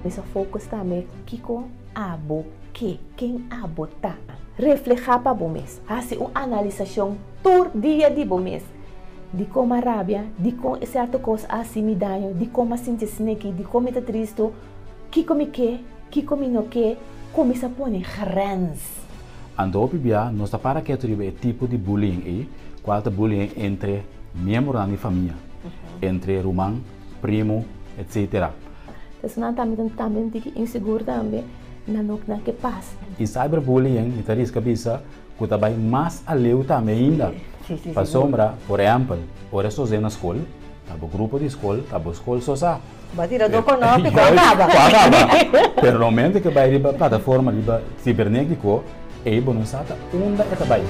Mi sa focus tambe kiko abo ke, ken abo ta. Reflehá pa bo mes. Hasi un analisashon tur dia di bo mes. Dikon m'a rabia? Dikon e sèrto kos a hasi mi daño? Dikon m'a sinti asin'aki? Dikon mi ta tristu? Kiko mi ke? Kiko mi no ke? Kuminsá pone grens. Anto hopi bia nos ta para ketu riba e tipo di bullying ei, kual ta bullying entre miembronan di famia, entre ruman, primu, etcetera. Personanan tambe ta tambe un tiki insegur tambe, nan no nan ke pas. I cyberbullying mi ta riska bisa ku ta bai mas aleu tambe ainda. Pasobra, por ehèmpel, ora e sosé na skol, ta bo grupo di skol, ta bo skol so sa. Bo a tira do konopi ku a kaba. Ku a kaba. Pero no momento ke bai riba plataforma riba sibernétiko, ei bo no sa ta unda e ta bai.